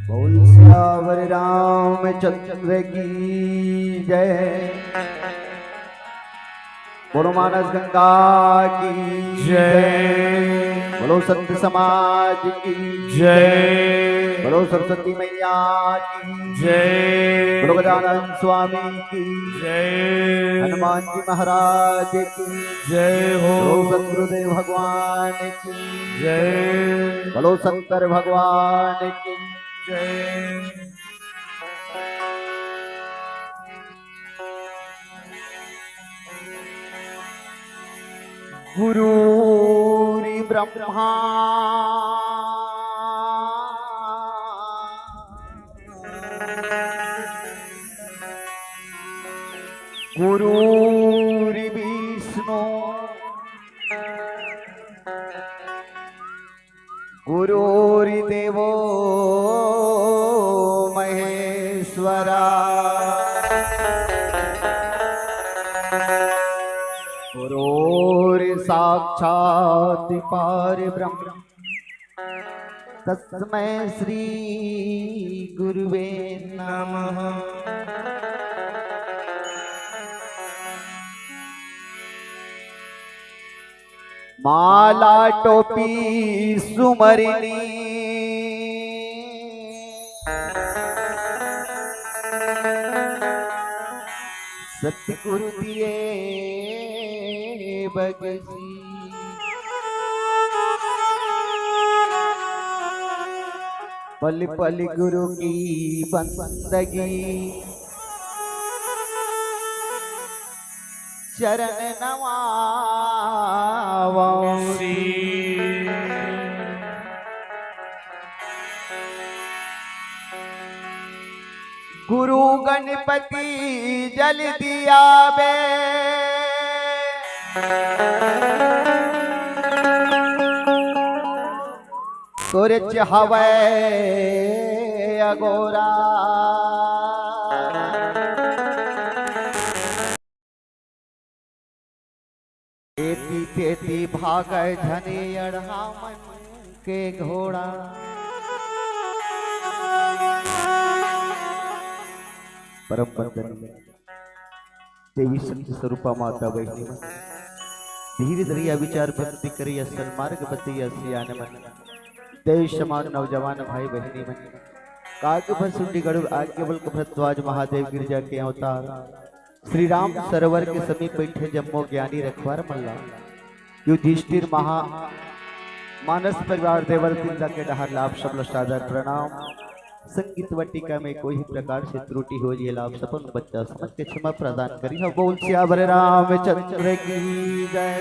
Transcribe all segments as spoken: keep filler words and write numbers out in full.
बोल सियावर रामचंद्र की जय। बोलो मानस गंगा की जय। बोलो संत समाज की जय। बोलो सरस्वती मैया की जय। बोलो गजानन स्वामी की जय। हनुमान जी महाराज की जय हो। बोलो सतगुरुदेव भगवान की जय। बोलो शंकर भगवान की जय। गुरुर्ब्रह्मा गुरुर्विष्णु गुरुर्देवो महेश्वरा। गुरुर्साक्षात् परब्रह्म तस्मै श्री गुरुवे नमः। माला टोपी सुमरनी सतगुरु दिए बगसी। पल पल गुरु की बंदगी चरण नवावंसी। गुरु गणपति जल दिया बे, तोरे च हवय अगोरा। एती तेती भागय झने अड़हा मन के घोड़ा। परम वंदनीय देवी शक्ति स्वरूपा माता बहिनी मन, धीर धरिया विचार भक्ति करिया सन्मार्ग बतैया सियान मन, देव समान नौजवान भाई बहिनी मन, काग भसुंडी गरुड़ आज्ञा बल के भरद्वाज महादेव गिरजा के अवतार, श्री राम सरोवर के समीप बैठे जम्मो ज्ञानी रखवार मन ला, युधिष्ठिर महा मानस परिवार देवर तिलदा के डहर ला आप सब ला सादर प्रणाम। संगीत वाटिका में कोई भी प्रकार से त्रुटि हो, ये ला आप सब बच्चा समझ के क्षमा प्रदान करी। हम बोल सियावर रामचंद्र की जय।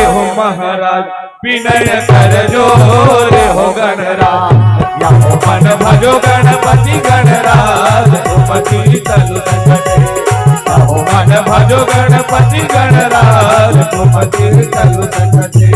हो महाराज, विनय कर जोर हो गणराज। या हो मन भजो गणपति गणराज, तुम शीतल सकते। या हो मन भजो गणपति गणराज, तुम शीतल सकते।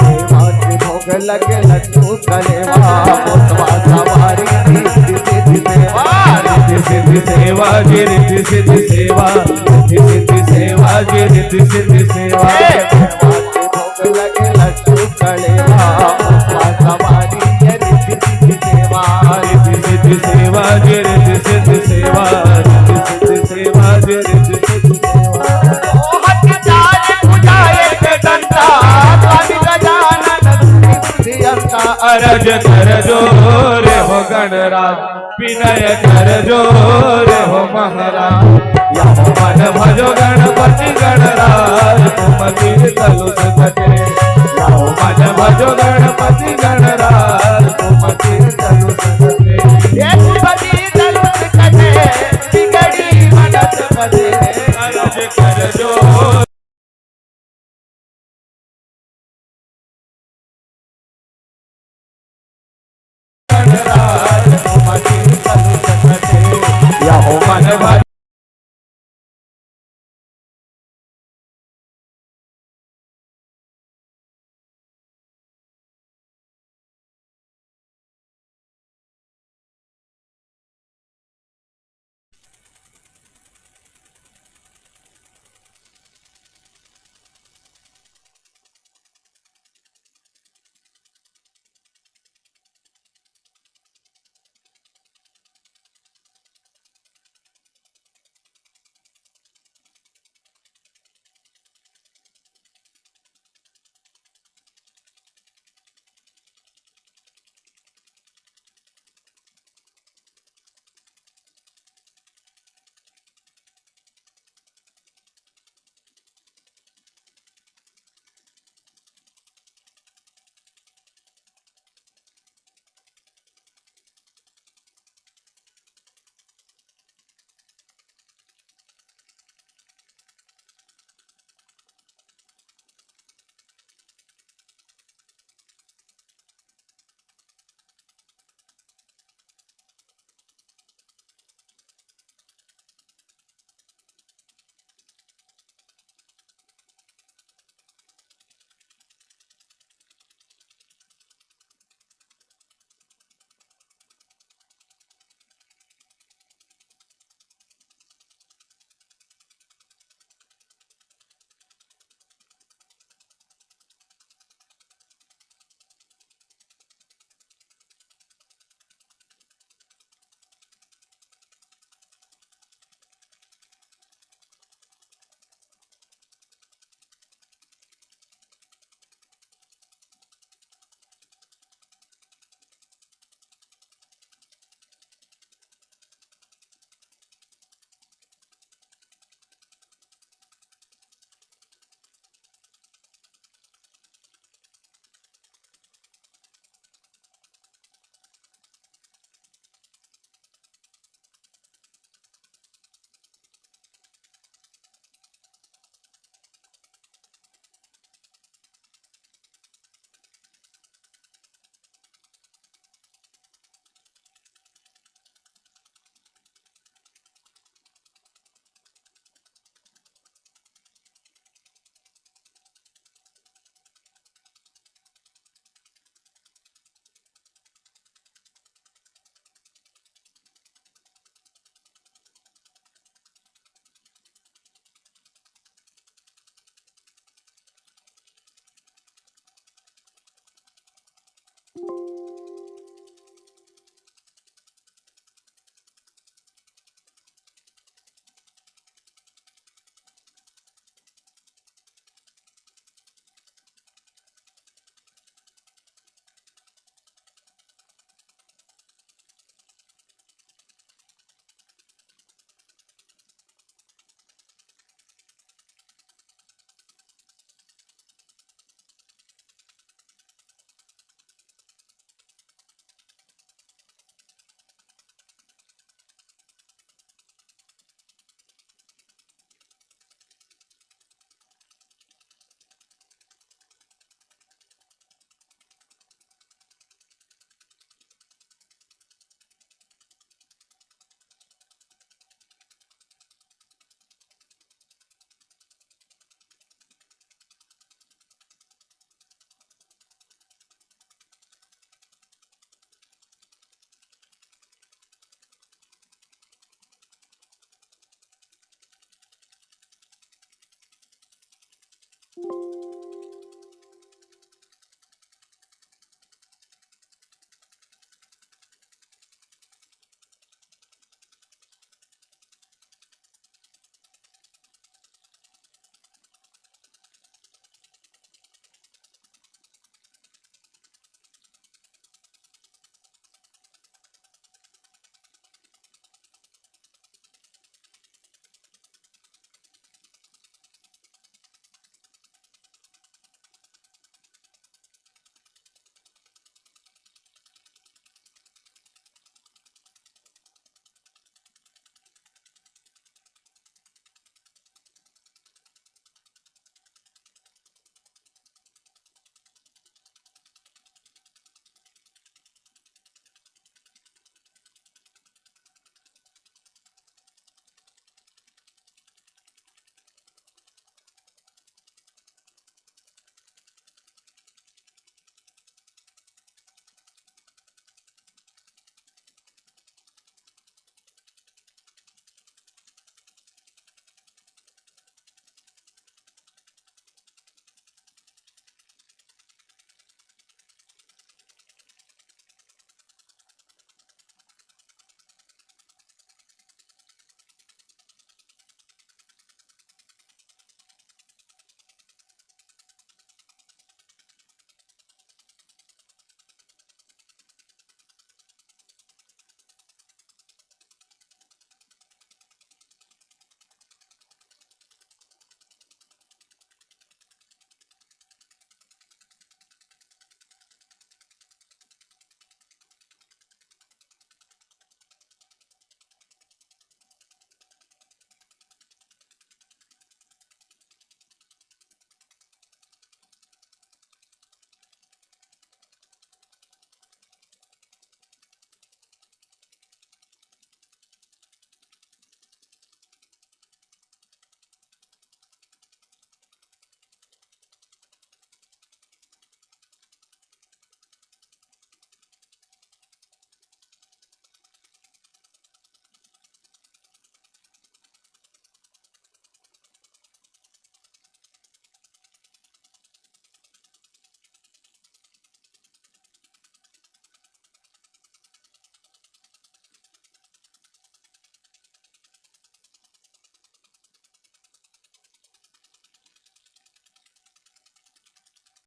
देवा के भोग लगे लड्डू कलेवा, मोटवा सवारी रिद्धि सिद्धि सेवा। रिद्धि सिद्धि सेवा जी, रिद्धि सिद्धि सेवा, रिद्धि सिद्धि सेवा जी, रिद्धि सिद्धि सेवा। हे देवा के भोग लगे लड्डू कलेवा, मोटवा सवारी रिद्धि सिद्धि सेवा। रिद्धि सिद्धि सेवा जी, रिद्धि सिद्धि सेवा, रिद्धि सिद्धि सेवा जी, रिद्धि सिद्धि सेवा। मोहन चाल भुजाए के दंता, स्वामी गजानन बुद्धि अंता। अरज कर जोर हो गणराज, विनय कर जोर हो महाराज। या हो मन भजो गणपति गणराज, तुम शीतल सकते। या हो मन भजो गणपति गणराज, तुम शीतल सकते। ये तुम शीतल सकते, बिगड़ी मनत बसे। अरज कर जोर